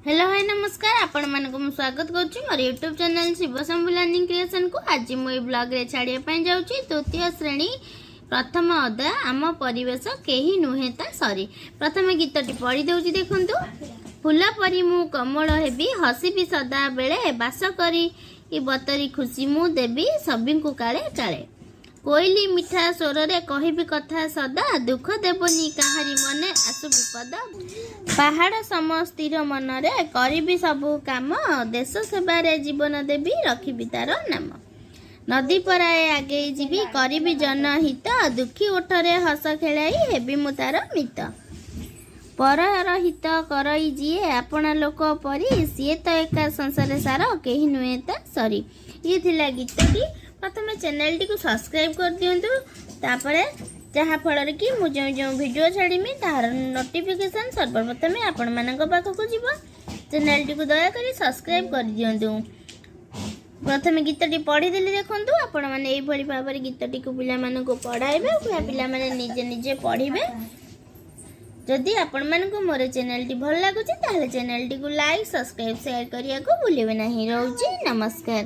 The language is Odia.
ହ୍ୟାଲୋ, ହାଇ, ନମସ୍କାର। ଆପଣମାନଙ୍କୁ ମୁଁ ସ୍ୱାଗତ କରୁଛି ମୋର ୟୁଟ୍ୟୁବ୍ ଚ୍ୟାନେଲ୍ ଶିବଶମ୍ଭୁ ଲର୍ଣ୍ଣିଂ କ୍ରିଏସନ୍କୁ। ଆଜି ମୁଁ ଏଇ ବ୍ଲଗ୍ରେ ଛାଡ଼ିବା ପାଇଁ ଯାଉଛି ତୃତୀୟ ଶ୍ରେଣୀ ପ୍ରଥମ ଅଧ୍ୟାୟ, ଆମ ପରିବେଶ କେହି ନୁହେଁ ତା ସରି। ପ୍ରଥମେ ଗୀତଟି ପଢ଼ି ଦେଉଛି, ଦେଖନ୍ତୁ। ଫୁଲ ପରି ମୁଁ କୋମଳ ହେବି, ହସିବି ସଦାବେଳେ, ବାସ କରି ବତରି ଖୁସି ମୁଁ ଦେବି ସଭିଙ୍କୁ କାଳେ କାଳେ। କୋଇଲି ମିଠା ସ୍ୱରରେ କହିବି କଥା ସଦା, ଦୁଃଖ ଦେବନି କାହାରି ମନେ ଆସୁ ବିପଦ। ପାହାଡ଼ ସମ ସ୍ଥିର ମନରେ କରିବି ସବୁ କାମ, ଦେଶ ସେବାରେ ଜୀବନ ଦେବି, ରଖିବି ତାର ନାମ। ନଦୀ ପରାଏ ଆଗେଇ ଯିବି, କରିବି ଜନହିତ, ଦୁଃଖୀ ଓଠରେ ହସ ଖେଳାଇ ହେବି ମୁଁ ତାର ମିତ। ପରର ହିତ କରଇ ଯିଏ ଆପଣା ଲୋକ ପରି, ସିଏ ତ ଏକା ସଂସାର ସାର, କେହି ନୁହେଁ ତା ସରି। ଇଏ ଥିଲା ଗୀତଟି। ପ୍ରଥମେ ଚ୍ୟାନେଲଟିକୁ ସବସ୍କ୍ରାଇବ୍ କରିଦିଅନ୍ତୁ, ତାପରେ ଯାହାଫଳରେ କି ମୁଁ ଯେଉଁ ଯେଉଁ ଭିଡ଼ିଓ ଛାଡ଼ିମି, ତାହାର ନୋଟିଫିକେସନ୍ ସର୍ବପ୍ରଥମେ ଆପଣମାନଙ୍କ ପାଖକୁ ଯିବ। ଚ୍ୟାନେଲଟିକୁ ଦୟାକରି ସବସ୍କ୍ରାଇବ୍ କରିଦିଅନ୍ତୁ। ପ୍ରଥମେ ଗୀତଟି ପଢ଼ିଦେଲି, ଦେଖନ୍ତୁ। ଆପଣମାନେ ଏଇଭଳି ଭାବରେ ଗୀତଟିକୁ ପିଲାମାନଙ୍କୁ ପଢ଼ାଇବେ କିମ୍ବା ପିଲାମାନେ ନିଜେ ନିଜେ ପଢ଼ିବେ। ଯଦି ଆପଣମାନଙ୍କୁ ମୋର ଚ୍ୟାନେଲଟି ଭଲ ଲାଗୁଛି, ତାହେଲେ ଚ୍ୟାନେଲଟିକୁ ଲାଇକ୍, ସବସ୍କ୍ରାଇବ୍, ସେୟାର କରିବାକୁ ଭୁଲିବେ ନାହିଁ। ରହୁଛି, ନମସ୍କାର।